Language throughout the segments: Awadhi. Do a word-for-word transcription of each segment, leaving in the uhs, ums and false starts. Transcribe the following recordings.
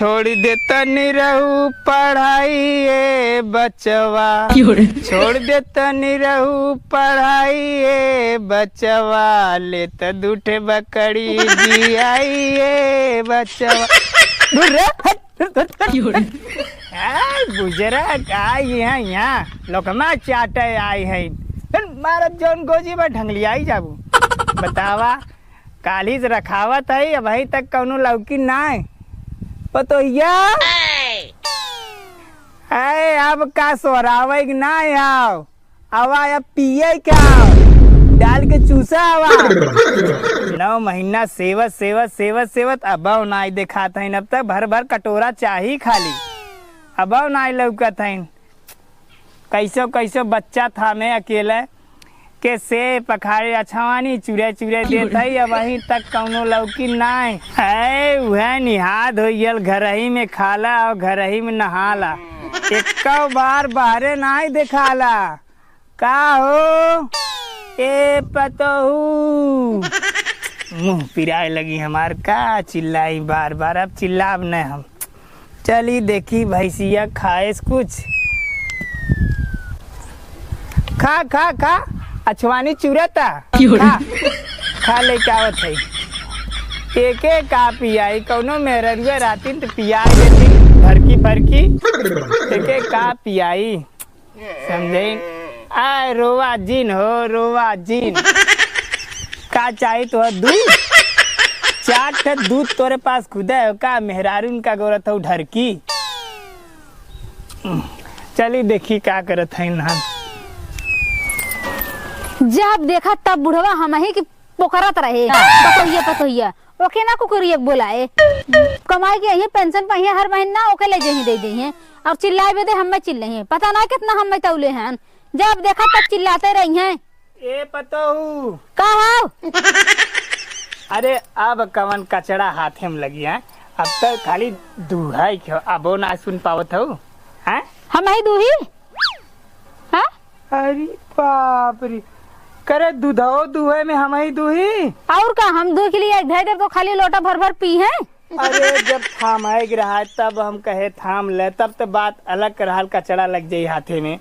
छोड़ दे तनी रहू पढ़ाई ए बचवा। क्यों रे? छोड़ दे तनी रहू पढ़ाई ए बचवा, लेत दूठे बकरी जियाई ए बचवा। दूर रे, हट, हट, हट, हट। क्यों रे? ए, बुजरा का यहाँ, यहाँ लोकमा चाटे आई है। फिर मारत जौन गोजी में ढंगलियाई जाबू। बतावा, काल्हि से रखावत है, अबहीं तक कौनो लौकी नाय। पतोहिया, ए, अब का सोहरावे के नाय आओ, आवा अब पिए के आओ, डाल के चूसा आवा। नौ महीना सेवत, सेवत, सेवत, सेवत, अबौ नाय देखात हईन, अब तक भर भर कटोरा चाही खाली, अबौ नाय लौकत हईन। कैसो कैसो बच्चा थामे अकेले, के से पखारे अछवानी चुरे चुरे देत हई, अबहीं तक कौनो लौकी नाय। है, उहे निहाद होइयल, घरही में खाला और घरही में नहाला, एक्को बार बाहरे नाय देखाला। का हो ए पतोहू, मुँह पिराए लगी हमार, का चिल्लाई बार बार, अब चिल्लाब न हम। चली देखी भैंसिया खाएस कुछ। खा, खा, खा, अछवानी चुरता। क्यों रे? खा, खा लेके आवत है। एके का पियाई, कौनो मेहररुआ रातिन त पियाई देती, फरकी फरकी। एके का पियाई, समझे? आय रोवा जिन हो, रोवा जिन। का चाही तोहर दूध? चार ठे दूध तोरे पास खुदे हो का? मेहरारून का गोरत हो ढरकी। चली देखी का करत है इन्हान। जब देखा तब बुढ़वा हमही की पोकरत रहे, पतोहिया, पतोहिया। ओके ना कुकुरिया के बोलाए। कमाई के यही पेंशन पाइए हर महीना, ओके ले जही दे दे हैं। और चिल्लाए बदे हमें चिल्ले हैं। पता ना कितना हमें तौले हैं। जब देखा तब चिल्लाते रही हैं। ए पतोहू। का हो? अरे अब कवन कचड़ा हाथे में लगी है? अब तो खाली दूहै के, अबो ना सुन पावत हो, हैं? हमही दूही? हाँ? अरे बाप रे, करे दूधो दूहै में हमही दूही? और का, हम दूध के लिए एक धै देब तो खाली लोटा भर भर पी हैं। अरे जब थामे के रहा तब हम कहे थाम ले, तब तो बात अलग रहल, कचड़ा लग जाई हाथे में।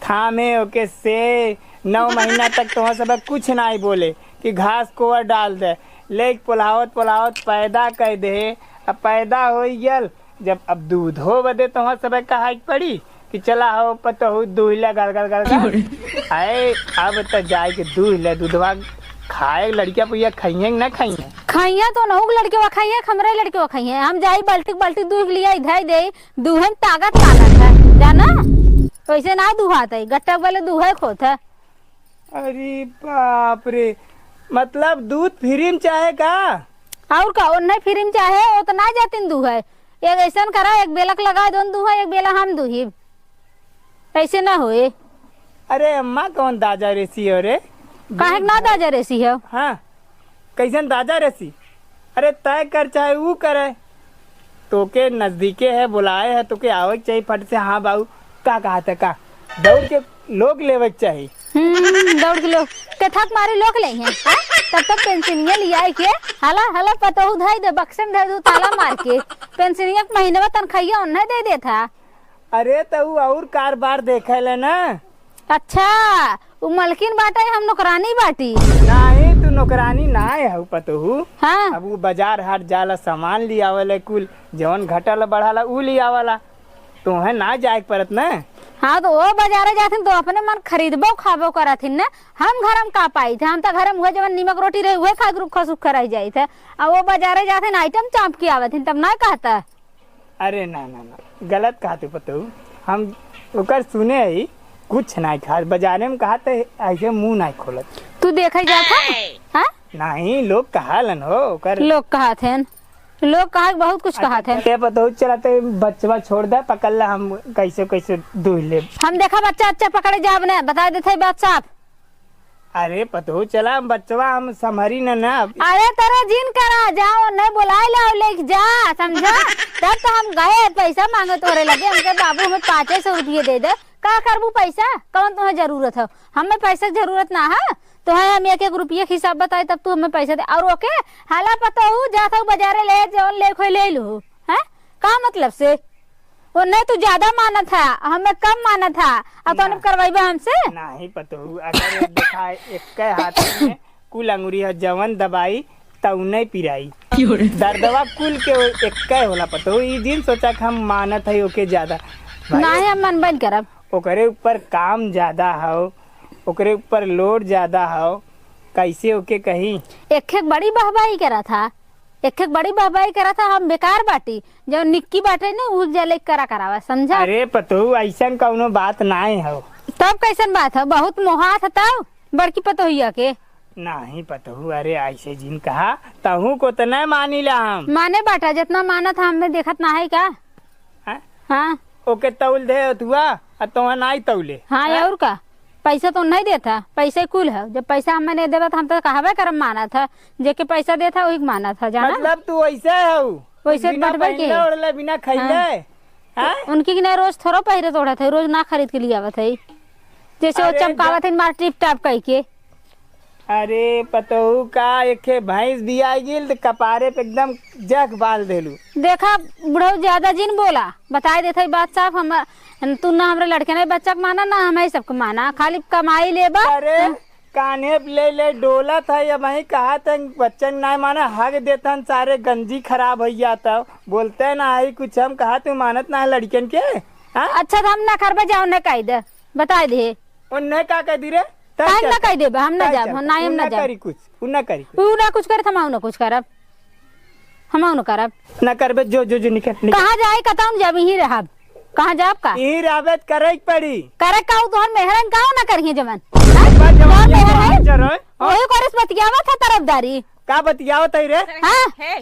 थामे ओके से नौ महीना तक तोह सब कुछ नाई बोले कि घास कोवर डाल दे, लेके पोलावत पोलावत पैदा कर दे। अब पैदा हो गल, जब अब दूधो बदे तोह सब कहा के पड़ी कि चला हो पतोहू दूहिला गल गल गल गल। आए, अब त जाए के दूहिला दूधवा खाए, लड़किया पुइया खाइए कि ना खाइए? खाइए तो नहुक लड़के वा खाइए, हमरे लड़के वा खाइए। हम जाई बाल्टी बाल्टी दूध लिया, इधर दे, दूहे में ताकत लागत है, जाना? वैसे ना दुहात है, गट्टा वाले दूहे खोत है। अरे बाप रे, मतलब दूध फ्री में चाहे का? और का, ओन्हे फ्री में चाहे, वो तो ना जातिन दूहे। एक ऐसन करा, एक बेलक लगा दो दूहे, एक बेला हम दूही। ऐसे ना होए। अरे अम्मा, कौन दाजा रेसी हो रे? काहे के ना दाजा रेसी हो? हाँ, कैसन दाजा रेसी? अरे तय कर चाहे ऊ करे, तोके नजदीके है, बुलाए है, तोके आवे के चाहिए फट से। हाँ बाबू, का कहा था का? दौड़ के लोग लेवे के चाहिए। हम्म, दौड़ के लोग के थक मारे लोग ले हैं, हाँ? तब तक पेंशनिया लिया के, हला, हला पतोहू धई दे, बक्सम धई दू ताला मार के, पेंशनिया के महीने में तनखाइया उन्हें दे दे था। अरे, त ऊ और कारबार देखे ले ना। अच्छा, ऊ मलकिन बाटे, हम नौकरानी बाटी। नाही, तू नौकरानी ना है, हऊ पतोहू। हाँ। अब ऊ बाजार हाट जाला, सामान लियावले कुल, जौन घटल बढ़ाला, ऊ लियावला। तोहे ना जाए के पड़त ना। हाँ, तो वो बाजारे जाथिन, तो अपने मन खरीदबो, खाबो करथिन ना। हम घर में का पाई थे? हम तो घर में उहे जवन नीमक रोटी रहे, उहे खा के रुखा सुखा रह जाई थे। आ वो बाजारे जाथिन, आइटम चाप के आवथिन, तब ना कहता। अरे ना, ना, ना, गलत कहा तू पतोहू। हम ओकर सुने ही, कुछ नाई खात। बाजारे में कहा त ऐसे मुंह नाई खोलत। तू देखे जात है? हाँ? नहीं, लोग कहा लन हो, ओकर लोग कहा थे, लोग कहा के बहुत कुछ कहा थे। अच्छा, ए पतोहू, चला ते बचवा छोड़ दे, पकड़ ला, हम कैसे, कैसे दूह लेब। हम देखा बच्चा, अच्छा पकड़े जाब ने, बता देते बात साफ। अरे पतोहू, चला, हम बचवा हम संभरी न ना। अरे तोरा जिन करा, जाओ, नहीं बुलाए लाओ, लेके जा, समझा? तब तो हम गए, पैसा मांगे तोरे लगे, हमके बाबू हमें पाँचे सौ रुपये दे दे। का करबू पैसा? कौन तुम्हें जरूरत है? हमें पैसा के जरूरत ना है, तो है हम एक एक रुपये के हिसाब बताए, तब तू हमें पैसा दे। और ओके, हाला पतोहू, जात हो बाजारे ले, जौन ले खोई ले लू, हैं? का मतलब से? वो नहीं, तू ज्यादा मानत है, हमें कम मानत है, अब तो ना। करवाइबा हमसे? नहीं पतोहू, अगर एक देखा, एक हाथ में कुल अंगुरी है, जवन दबाई तौने पिराई। क्यों रे? दर्दवा कुल के वो एक्के होला पतोहू। ई दिन सोचा कि हम मानत है ओके ज्यादा। भाई, नहीं, हम मानबे न करब। ओकरे ऊपर काम ज्यादा हौ, ओकरे ऊपर load ज्यादा हौ, कैसे ओके कही? एक एक बड़ी बहबाई करा था, एक एक बड़ी बहबाई करा था, हम बेकार बाटी। जो निक्की बाटे न, उ जले करा करावा, समझा? अरे पतोहू, ऐसन कौनो बात नाय हौ। तब कैसन बात है? बहुत मोहात है तब बड़की पतोहिया के। नाही पतोहू, अरे ऐसे जिन कहा, तहू को तो नहीं मानी ला हम। माने बाटा, जितना मानत है, हमें देखत ना है का? हैं? हाँ। ओके तौल दे तुआ, आ तोहन आई तौले। हाँ, हैं? और का? पैसा तो नहीं देता, पैसा कुल है। जब पैसा हमें नहीं देबा, तो हम तो कहबे करम मानत है, जेके पैसा देता, वही के मानत है, जाना? मतलब तू वैसे हऊ, वैसे बिना बटबे के। पहनले ओढ़ले, बिना खैले, हाँ। हैं? उनकी के नहीं, रोज थोड़ो पहिरे तो ओढ़त है, रोज ना खरीद के लिए आवत है। जैसे वो अरे चमकावत जा- है, मार टिप टाप कह के। अरे पतोहू का, एक ठे भैंस बियाइ गइल त कपारे पे एकदम जख बाल देलू। देखा बुढ़ऊ, ज्यादा जिन बोला, बताइ देत हई बात साफ। हम, तू ना हमरे लड़के नहीं बच्चा के माना, ना हम ही सबके माना, खाली कमाई लेबा। अरे हाँ। कान्हे पे ले ले डोलत है, अब वही कहा त बच्चन नहीं माना, हग देतन सारे, गंजी खराब होइ जात, बोलते ना है कुछ, हम कहा तू मानत ना है लड़कन के। हाँ? अच्छा तो हम ना करबे, जाओ ना कह दे, बताइ दे। उन्हें का कह दी रे? तय काहे चल, ना कह देबे? हम ना तय जाब, चल, हम ना, हम उन्हें ना जाब। करी कुछ, उन्हें करी कुछ। उ ना कुछ करत, हम ना कुछ करब, हम ना करब। ना करबे, जो, जो, जो, निकल, निकल। कहाँ जाए, कतौ न जाब, यहीं रहब। कहाँ जाब का? यहीं रहबे त करे के पड़ी। करे का, उ तोहर मेहरन का ना करिहे जवन? हाँ? बात जवन तोहर ये मेहर तो है? हम जरो, हाँ? वही कोरस बतियावत है तरफदारी। का बतियावत है रे? हाँ? हे।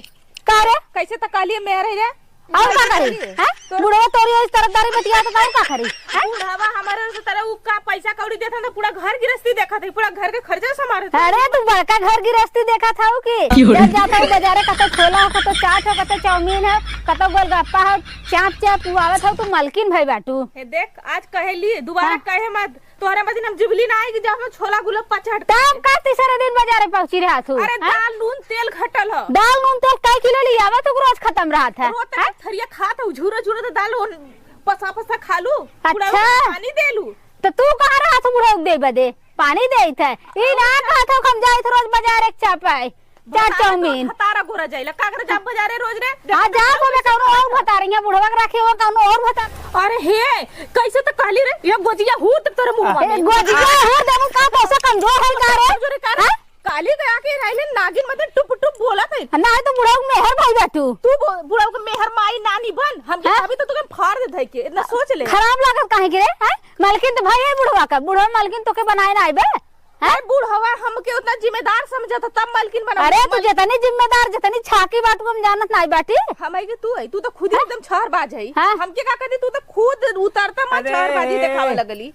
का रे? कैसे त कहलिए मेहर है रे? और का करी? हैं? बुढ़वा तोरी इस तरफदारी बतिया तो और का करी? हैं? बुढ़वा हमारे से तरह उ का पैसा कौड़ी देत हन तो पूरा घर गिरस्ती देखत है, पूरा घर के खर्चा संभालत है। अरे तू बड़का घर गिरस्ती देखत हऊ कि? क्यों रे? जब जात हऊ बजारे, कतो छोला हो, कतो चाट हो, कतो चाउमीन हो, कतो गोलगप्पा हो, चाप चाप तू आवत हऊ, तू मलकिन भई बाटू। ए देख, आज कहेली, दोबारा हाँ। कहे मत। तोहरे मतिन हम जुबली ना आई कि जब हम छोला गुलगप्पा चट तब का तीसरे दिन बजारे पहुंची रहत हूँ? अरे हाँ? दाल नून तेल घटल ह। दाल नून तेल कई किलो लियावा तो रोज खतम रहत है। रोज तक हाँ? थरिया खात हूँ, झूरा झूरा तो दाल ओन पसा पसा खा लू। अच्छा। बुढ़ऊ के पानी दे लू। तो तू कहाँ रहत हूँ बुढ़ऊ के दे बदे? पानी देत है। ई ना कहत हूँ हम जाइत रोज बजारे चापाई। चाट भतारे चाउमीन। तोर भतारा गोरा जाइला। का करे जाब बजारे रोज रे? हाँ, जाब हमें कौनो और भतार, यहाँ बुढ़वा के रखे हो, कौनो और भतार। अरे हे, कैसे तो कहली रे, ये गोजिया हूर देब तोरे मुंह में। ए, गोजिया हूर देब का, कैसे कमजोर है का रे? कमजोर है का रे? हाँ? काली के आके रहले नागिन मत टुप टुप बोलत है। ना है तो बुढ़ऊ के मेहर भई बाटू। तू बो-, बुढ़ऊ के मेहर माई नानी बन, हम हाँ? अभी तो तुके फाड़ दे धई के, इतना सोच ले। खराब लागत काहे के रे? हैं? मालकिन तो भाई है बुढ़वा का, बुढ़वा मालकिन तोके बनाए ना आइबे। हैं? अरे बुढ़वा हमके उतना जिम्मेदार समझत ह, तब मलकिन बना अरे तू मल- जितनी जिम्मेदार, जितनी छाकी बाटू हम जानत नाई बाटी। हम है कि तू है, तू तो खुद ही हैं? एकदम छहरबाज है। हाँ। हमके का कहती, तू तो खुद उतरता माँ अरे। छहरबाजी देखावे लगली।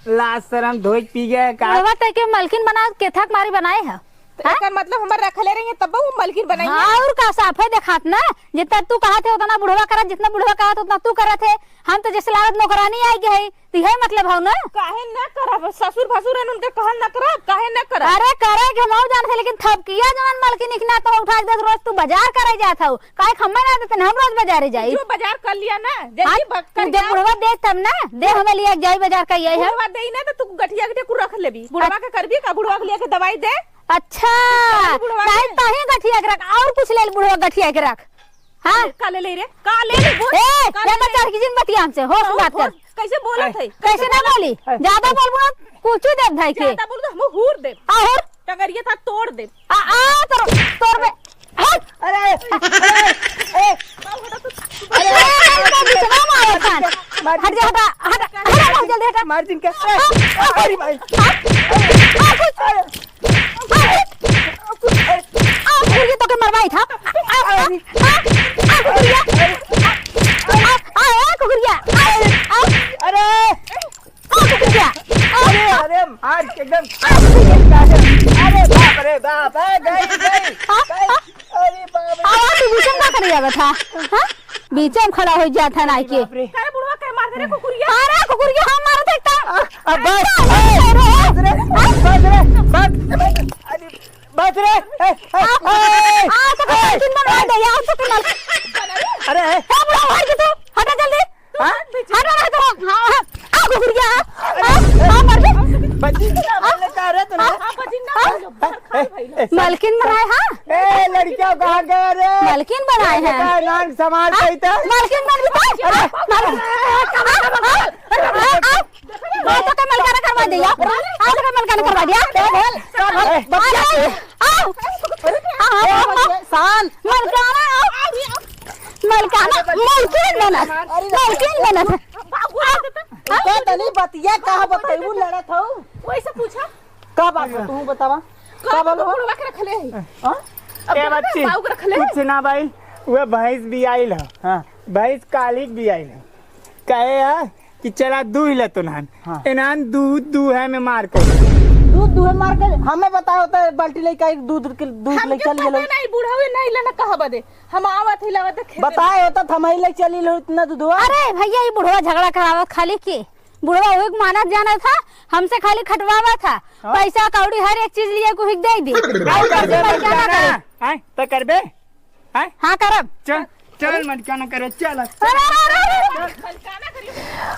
लाज शरम धोई पी गए का? बुढ़वा तय के मलकिन बना के थक मारी बनाए है। तो हैं? एकर मतलब हमर रखले रही है तब वो मलकिन बनाई है। हाँ, और का साफे देखात ना, जितना तू कहत है उतना बुढ़वा करत, जितना बुढ़वा कहत उतना तू करत है। हम तो जैसे लागत नौकरानी आई गई है। तो यही मतलब हौ ना? काहे ना करब? ससुर भसुर हन, उनके कहल ना करब, काहे ना करब? अरे करे के हम जान से, लेकिन थपकिया जवन मलकिन इखना तो उठा के दस रोज तू बाजार करे जात हौ, काहे के हमें ना देते, हम रोज बाजारे जाई। जो बाजार कर लिया ना, जल्दी हाँ, ब-, कर तू जब लिया। बुढ़वा देख तब ना, दे हमें लिए जाई बाजार का यही है। बुढ़वा देई ना तो तू गठिया गठिया कुल रख लेबी। बुढ़वा के करबी का, बुढ़वा के लिए के दवाई दे। अच्छा, बुढ़वा नहीं के। ताही गठिया के रख, और कुछ ले ले बुढ़वा गठिया के रख। हाँ? का ले ले रे? का ले ले बोल? ए, का ले ले? चढ़ के जिन बतिया हमसे, होश में बात कर। कैसे बोलत है? कैसे ना बोली? ज्यादा बोलबो ना, कुछ देब भाई के। ज्यादा बोल तो हम हूर देब। आ हूर? टंगरिया था तोड़ देब। आ, आ, तोर, तोर में। हट! अरे, अरे, ए, अरे, ए, ए, बीच में मारो थान। हट जा, हटा, हटा, हटा, हटा, जल्दी हटा। मार जिनका। आ, आ, अरे भाई। आ, आ, कुछ। आ, कुकुरिया तोके मरवाई था। आ, आ, आ, आ, कुकुरिया। आ, आ, आ, कुकुरिया। आ, आ, अरे! आ, कुकुरिया। आ, अरे, अरे, मार के एकदम। आ, कुकुरिया। अरे बाप रे बाप, ए, गई, गई, आ, गई। आ, अरे बाप रे। आ, तू बीच में का करे जावत था? हाँ? बीचे में खड़ा होइ जात है नाई के। बाप रे। अरे बुढ़वा के मार दे रे कुकुरिया। अरे कुकुरिया हम मारत है का? आ, आ, बस, अरे, ए, अरे, बस रे, बस रे, बस, बस, अरे, बस रे, ए, ए, आ, ए, आ, तो ए, किन बनवा दे, यार, तो किन बना अरे, ए, बुढ़ऊ, हट के तू, हटा जल्दी। हाँ? हटा ना तू, हाँ, हाँ, आ, कुकुरिया, हाँ, हाँ, हाँ, मर गई। बच्ची, क्या बोले, क्या रे तूने? हाँ, हाँ, बच्ची, ना बोलो, घर, घर भाई लोग। ए, ए, मलकिन बनाए, हाँ? ए, लड़किया कहाँ गया रे? मलकिन बनाए हैं। बेटा, नाक संभाल हाँ? के इधर। मलकिन बन गई, अरे, मारो। हाँ, हाँ, हाँ, हाँ। आज तो मलकाना करवा दिया, आज तो मलकाना करवा दिया। क्या बोल? क्या बोल? ए, बच्चा। अरे, आओ। आओ, आओ, आओ। शांत। मलकाना, आओ। मलकाना, मलकिन बनत। मलकिन बनत। का तनी बतिया कहाँ बताइबू लड़त हऊ? वैसे पूछा। का बात है तू बतावा? का का बोलो? बुढ़वा के रखले है। हाँ? अब ए बच्ची, बाऊ के रखले है। कुछ ना भाई, वह भैंस भी आइल है। हाँ। भैंस काली भी आइल है। कहे है कि चला दूध ले तो नहान। हाँ। इन्हान दूध दूहे में मार कर। दूध दूहे मार कर? हमें बताओ तो बाल्टी लेके आई, दूध के, दूध हमके लेके चल पता गेलो। नहीं, बुढ़ावे नहीं लेना कहा बदे। हम आवत ही लावत खेते। बताए होता तो हम ही ले चली लो इतना दूधवा। अरे भैया, ये बुढ़वा झगड़ा करावत खाली के। बुढ़वा वो एक मानत जाना था, हमसे खाली खटवावा था। हाँ। पैसा कौड़ी हर एक चीज लिए को हिक दे दी। आओ, और कर दे, मलकाना करे। आए, तो करबे? हैं? हाँ, करब। चल, चल, मलकाना करे, चल। अरे, अरे, अरे, अरे।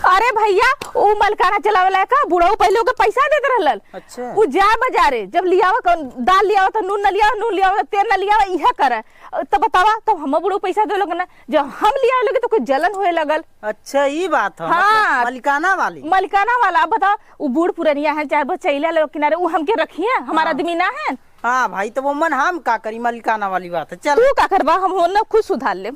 अरे भैया, ऊ मलकाना चलावे लायक का बुढ़ऊ पहले ओके पैसा देत रहलन। अच्छा। ऊ जा बाजारे, जब लियावा कौन दाल लियावा तो नून न लियावा, नून लियावा तो तेल न लियावा, इहे करे। तो बतावा, तो हम बुढ़ऊ पैसा दे लोग ना, जब हम लियावे लगे तो कुछ जलन होए लगल। अच्छा, ई बात है, हाँ। मतलब मलिकाना वाली। मलिकाना वाला, अब बताओ, ऊ बूढ़ पुरनिया है, चाहे बचैला लोग किनारे, ऊ हमके रखिए, हमारा हाँ। आदमी ना है। हाँ भाई, तो वो मन हम का करी, मलिकाना वाली बात है। चल। तू का करबा, हम हो ना खुद सुधार लेम।